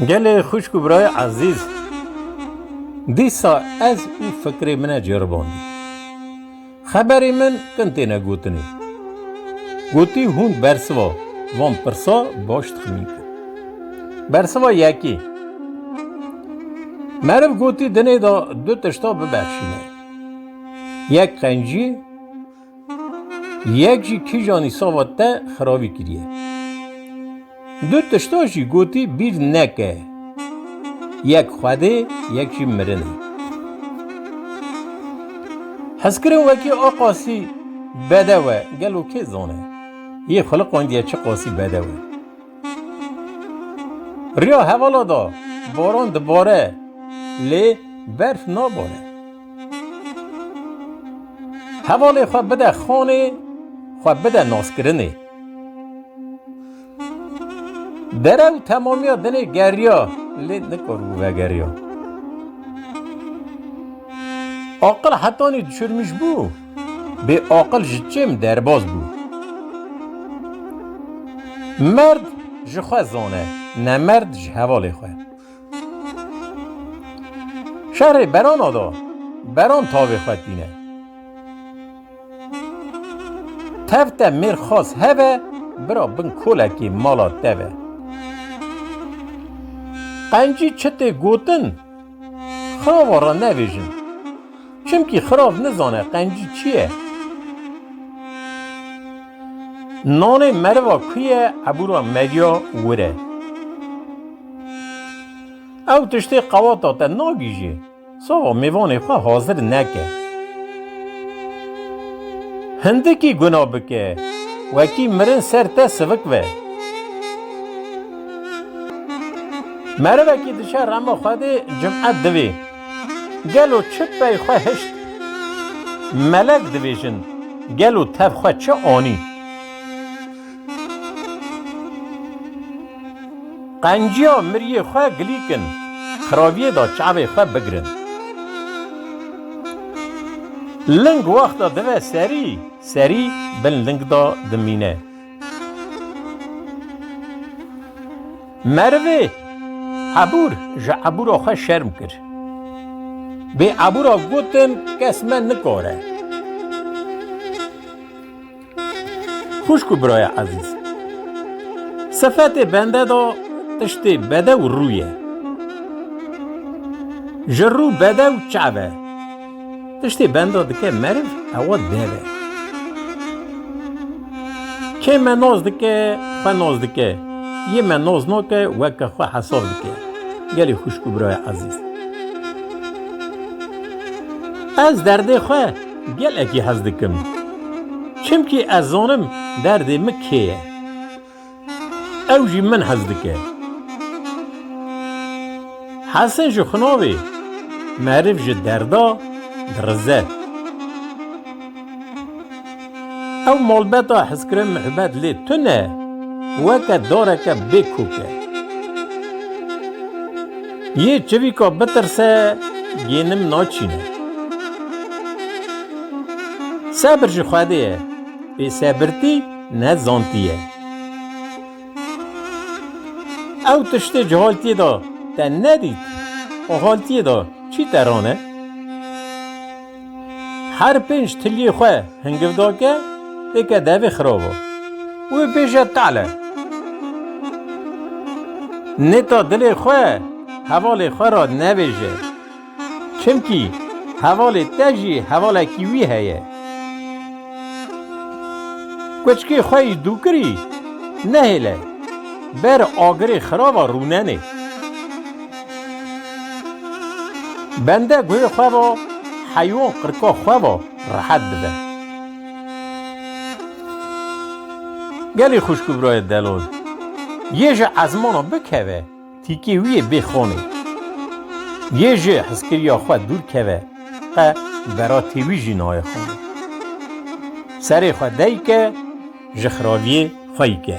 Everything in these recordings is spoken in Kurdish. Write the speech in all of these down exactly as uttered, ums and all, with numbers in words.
Gelê xwişk û birayê ezîz, dîsa ez û fikrê min e ceribandî. Xeberê min kin têne gotinê. Gotî hûn bersiva van pirsa baş dixmîn kin. Bersiva yekê. Meriv gotî dinê de du tişta bibexşîne. Yek qencî, yek jî kîjanî sava te xiravî kiriye. Du tişta jî gotî bîr neke. Yek Xwedê, yek jî mirinê. Hezkirin wekî aqasî bedew e, gelo kê zane? Yê xuliqandiye çi qasî bedew e. Riya hevala da, baran dibare, lê berf nabare. Hevalê xwe bide xanê, xwe bide naskirinê. Dere û temamiya dinê geriya, lê nikaribû vegeriya. Aqil hetanî dişirmîş bû, bê aqil ji çêm derbas bû. Merd ji xwe zane, nemerd ji hevalê xwe. Şerê berana da, beran tavê xwe tîne. Tev te mêr xas heve, bira bin kolekê mala te ve. Qencî çi tê gotin, xirava re nevêjin. Çimkî xirav nizane qencî çi ye. Nanê meriva kuye, ebûra meriya wir e. Ew tiştê qewata te nagihîje, sava mêvanê xwe hazir neke. Hindikî guna bike, wekî mirin ser te sivik ve. Merivekî diçe rema Xwedê cimet divê. Gelo çi pey xwe hişt? Melek divêjin, gelo tev xwe çi anî? Qenciya miriyê xwe gilî kin, xiraviyê de çavê xwe bigirin. Ling wexta dive serî, serî bin ling de dimîne. Merivê ebûr ji ebûra xwe şerm kir. Bê ebûra gotin kes me nikare. Xwişk û birayê ezîz, sifetê bende de tiştê bedew rû ye. Ji rû bedew çav e. Tiştê benda dike meriv, ewa dev e. Kê me nas dike, xwe nas dike. Yê me nas nake, weke xwe hesab dike. Gelê xwişk û birayê ezîz. Ez derdê xwe gelekî hez dikim. Çimkî ez zanim derdê min kê ye. Ew jî min hez dike. Hesin ji xunavê, meriv ji derda dirize. Ew malbeta hizkirin muhbet lê tune, weke dareke bê kok e. Yê çivîka bitirse, gênim naçîne. Sebir ji Xwedê ye, bêsebirtî nezantî ye. Ew tiştê cihaltiyê de te nedît, ahaltiyê de çî te rane? Her pênc tiliyê xwe hingiv dake, têke devê xirava. Wê bêje tale. Nêta dilê xwe, hevalê xwe re nevêje. Çimkî hevalê te jî hevalekî wî heye. Kuçkê xwe yî dûkirî nehêle, ber agirê xirava rûnenê. Bende guhê xwe va, heywan qirka xwe va rehet dibe. Gelî xwişk û birayê delal, yê ji ezmana bikeve, tîkê wî yê bê xanê. Yê ji hizkiriya xwe dûr keve, qe beratê wî jî nayê xanê. Serê xwe deyke, ji xiraviyê xwe yî ke.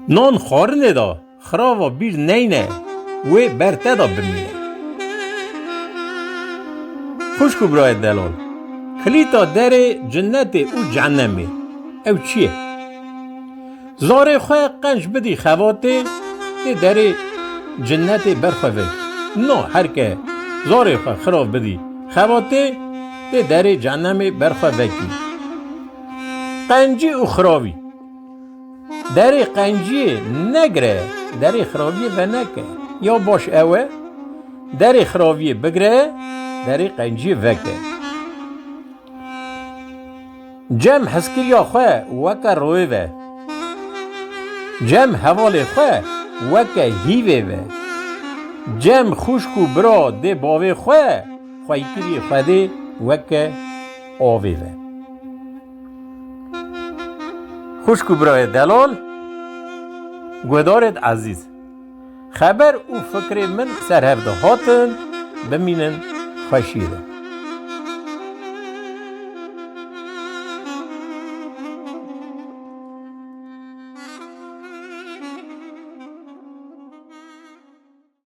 Nan xwarinê de xirava bîr neyne, wê ber te de bimîne. Xwişk û birayê delal, kilîta derê cinnetê û cehennemê, ew çi ye? Zarê xwe qenc bidî xevatê, tê derê cinnetê ber xwe vekî. No, her ke zarê xwe xirav bidî xebatê, tê derê cehennemê ber xwe vekî. Qencî û xiravî. Derê qenciyê negire, derê xiraviyê veneke. Ya baş ew e, derê xiraviyê bigire, derê qenciyê veke. Cem hezkiriya xwe weke royê ve. Cem hevalê xwe weke hîvê ve. Cem xwişk û bira dê bavê xwe, xweykiriyê Xwedê weke avê ve. Xwişk û birayê delal, guhdarêd ezîz. Xeber û fikrê min ser hev dihatin, bimînin xweşiyê de.